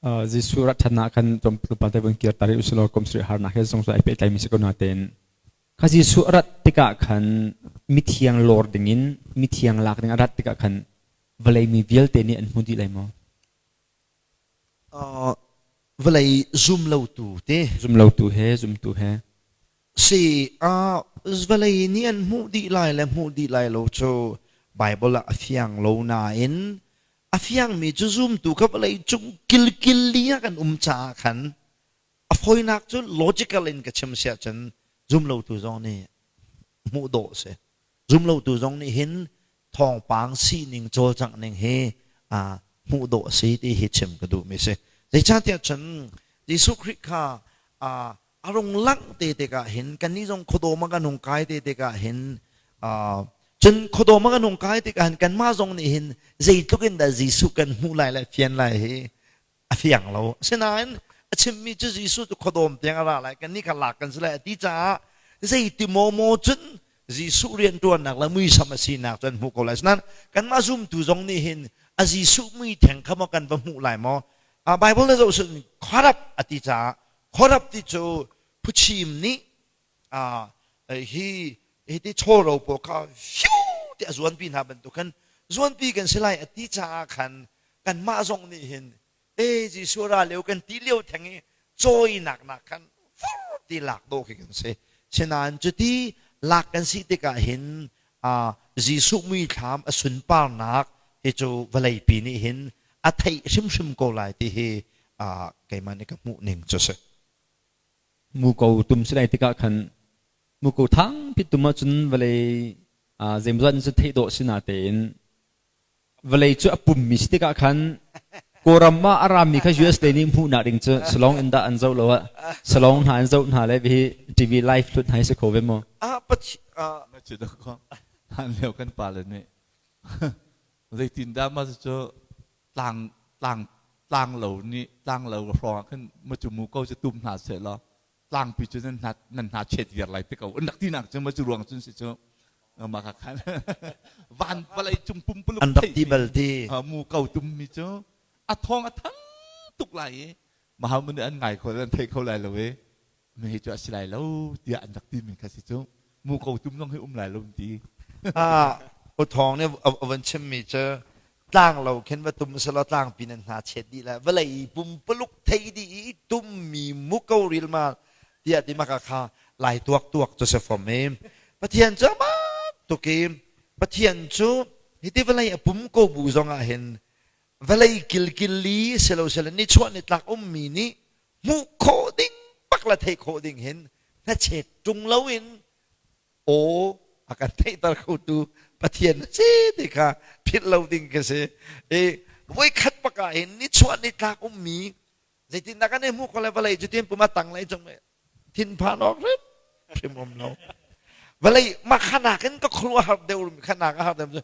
Jesuh rat ṭhan ah khan tlawmpal te vun kir ta rih usih law kum sarih harnak he zong cu ai pehtlaimi si ko natein kha Jesuh a rat tikah khan mithiang lawr dingin mithiang lak ding a rat tikah khan vawlei mi vialte nih an hmu dih lai maw? Vawlei zum lotu te. Zum lotu he zumtu he. Si, vawlei nih an hmuh dih lai le hmuh dih lai lo cu Bible ah a fiang lo nain a fiangmi cu zumtu kha vawlei cung kilkil li ah kan um caah khan a fawinak cu logical in ka chim siah cun zumlotu zong nih hmuh dawh a si. Zumlotu zong nih hin thawngpang sining cawlcangh ning hi hmuh dawh a si ti hi chim ka duhmi a si. Zeicahtiah cun Jesuh Khrih kha a rung langh te tikah hin kannih zong khuadawm ah kan hung kai te tikah hin cun khuadawm ah kan hung kai tikah hin kanmah zong nih hin zeitluk in dah Jesuh kan hmuh lai le fian lai hi a fiang lo. Asinain a chimmi cu Jesuh cu khuadawm tiang a ra lai, kannih kha lak kan si lai a ti caah zeiti maw maw cun Jesuh rianṭuannak le muisam a sinak cu an hmuh ko lai. Asinain kanmah zumtu zong nih hin a Jesuh mui theng kha maw kan va hmuh lai maw? Bible na zoh cun khuarap a ti caah khuarap ti cu phuchim nih hi hi ti chawro pawl kha fiu ti a zuanpi hna bantuk khan zuanpi kan si lai a ti caah khan kanmah zong nih hin e Jesuh ra lio kan ti lio theng i cawinak nak khan fur ti lak dawh khi kan si. Sinain cuti lak kan si tikah hin Jesuh muithlam a sunparnak hi cu vawleipi nih hin a theih hrimhrim ko lai ti hi keimah nih ka hmuh ning cu si. Muko tum si lai tikah khan muko thangpi tum ahcun vawlei zeimawzat in cu theih dawh si natein vawlei cu a pummi si tikah khan Kawlram ah a rami kha US lei nih hmuhnak ding cu salong in dah an zoh lo ah salong hna an zoh hna le hi TV live hlut hna hi si kho ve maw? Ah pathi Na cu dah ko han lio kan pa le nih zeitin dah mah cu tlang tlang tlang lo nih tlang lo hrawng ah khan ma cu mu ko cu tum hna seh law tlangpi cu nan hna nan hna chet viar lai te ko an rak tinak cu ma cu ruang cun si cu ma kha khan van vawlei cung pumpuluk an rak ti bal ti mu ko tum mi cu a thawng a thang tuk lai i mahamun nih an ngai kho an thei kho lai lo i mi hi cu a si lai lo tiah an rak ti mi kha si cu mu ko tum zong hi um lai lo ti ah u thawng nih a van chim mi cu tlang lo khin va tum selaw tlangpi nan hna chet dih lai vawlei pumpuluk thei dih i tummi muko rilmal tiah ti maka kha lai tuak tuak cu si fom i Pathian cu amah tuk i Pathian cu hiti vawlei a pum ko bu zong ah hin vawlei kilkil li silo sila nichuah nitlak ummi nih hmuh khawh ding bak la theih khawh ding hin hnachet ṭung loin aw a kan theihter khotu Pathian a si ti kha philh lo ding ka si. I voikhat bak ah hin nichuah nitlak ummi zeitindah kan i hmuh ko le vawlei cu tin pum a tang lei cung thinphan awk hrim hrim um lo. Vawlei mah khanak in ka khuaruah har deuh khanak a har deuh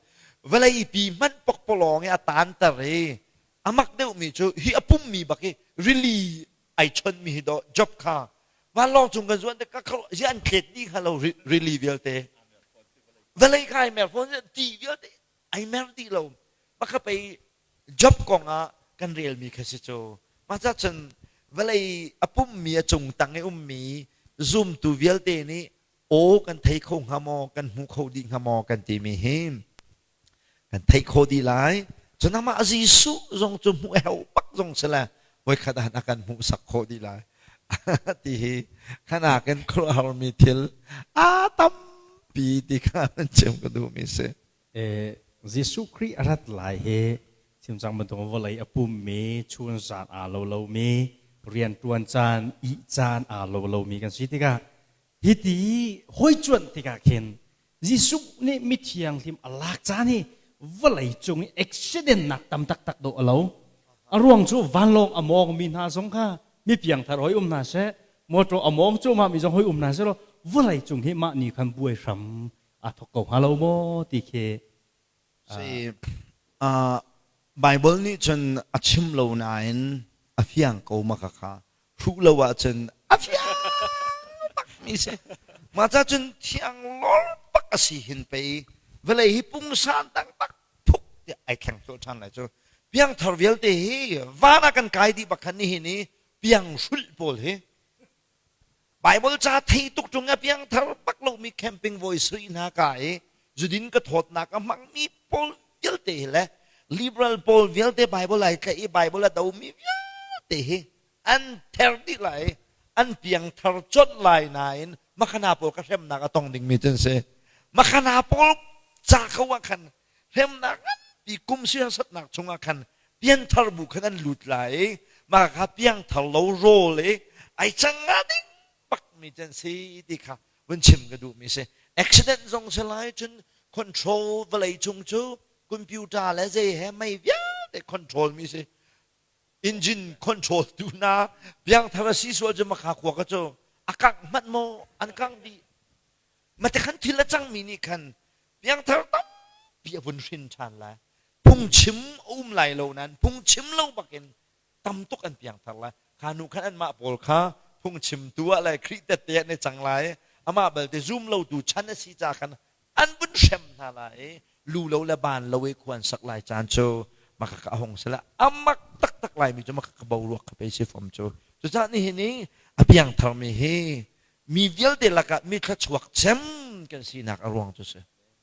vawlei pi hmanh pokpalawng i a tanter i a mak deuhmi cu hi a pummi bak hi rili ai chonmi hi dawh job kha vanlawng cung kan zuan te ka kho hi an thlet dih hnga lo rili vialte vawlei kha ai mer fawn ti vialte ai mer dih lo baka pei job kong ah kan relmi kha si cu mah ca cun vawlei a pummi a cung tang i ummi zumtu vialte nih aw kan thei kho hnga maw kan hmu kho dih hnga maw kan timi hi kan theih khawh dih lai. Cun amah Jesuh zong cu hmuh heo bak zong si le voikhat ah a kan hmuhsak khawh dih lai ti hi khanak in khuaruahharmi thil a tampi ti kha an chim ka duhmi si. Jesuh Khrih a rat lai hi chimcang bantuk vawlei a pummi chun zan aa lo lomi rianṭuan caan ih caan aa lo lomi kan si tikah hiti hoi cuanh tikah khin Jesuh nih mithianghlim a lak caan hi vawlei cung i accident nak tam taktak dawh a lo. A ruang cu vanlawng a mawngmi hna zong kha mi piangthar hoi um hna seh, motor a mawng cuahmah mi zong hoi um hna seh law vawlei cung hi mah ni khan buai hram aa thawk ko hnga lo maw ti khi Si, Bible nih cun a chim lo nain a fiang ko ma ka kha hruh lo ahcun a fiang bak mi si. Mah ca cun thiang lor bak a si hin pei vawlei hi pungsan taktak phuk tiah ai thleng ṭhan lai cu. Piangthar vialte hi van ah kan kai dih bak khan nihin i piang hrulh pawl hi Bible ca thei tuk ṭung a piangthar bak lomi camping voi sui hna ka i zudin ka thawtnak a hmangmi pawl vialte hi le liberal pawl vialte Bible ai tlaih i Bible a domi vialte hi an ther dih lai an piangthar colh lai nain makhana pawl ka hremnak a tong dingmi cu an si. Makhana pawl ca ko ah khan hremnak nganpi kum siasatnak chungah khan pianthar bu khan an lut lai i mah kha piangthar lo rawl i ai cang nga ding bakmi cu an si ti kha vun chim ka duhmi si. Accident zong si lai cun control vawlei cung cu computer le zei he mei vialte control mi si. Engine control tu na piangthar a si sual cu makha khua ka cu a kangh hmanh maw an kangh dih. Mate khan thil a cangmi nih khan piangthar tampi a vun hrin ṭhan lai. Phungchim a um lai lo nain phungchim lo bakin tam tuk an piangthar lai. Kha nu khan anmah pawl kha phungchimtu ah le Khrih tette ah an i cang lai. Amah belte zum lotu chan a si ca khan an vun hrem hna lai i lu lo le ban lo i khua an sak lai caan cu maka ka hong si la amak taktak laimi cu maka ka boruak kha pei si fom cu. Cucaah nihin i a piangtharmi hi mi vialte lakah mi thluachuak cem kan sinak a ruang cu si.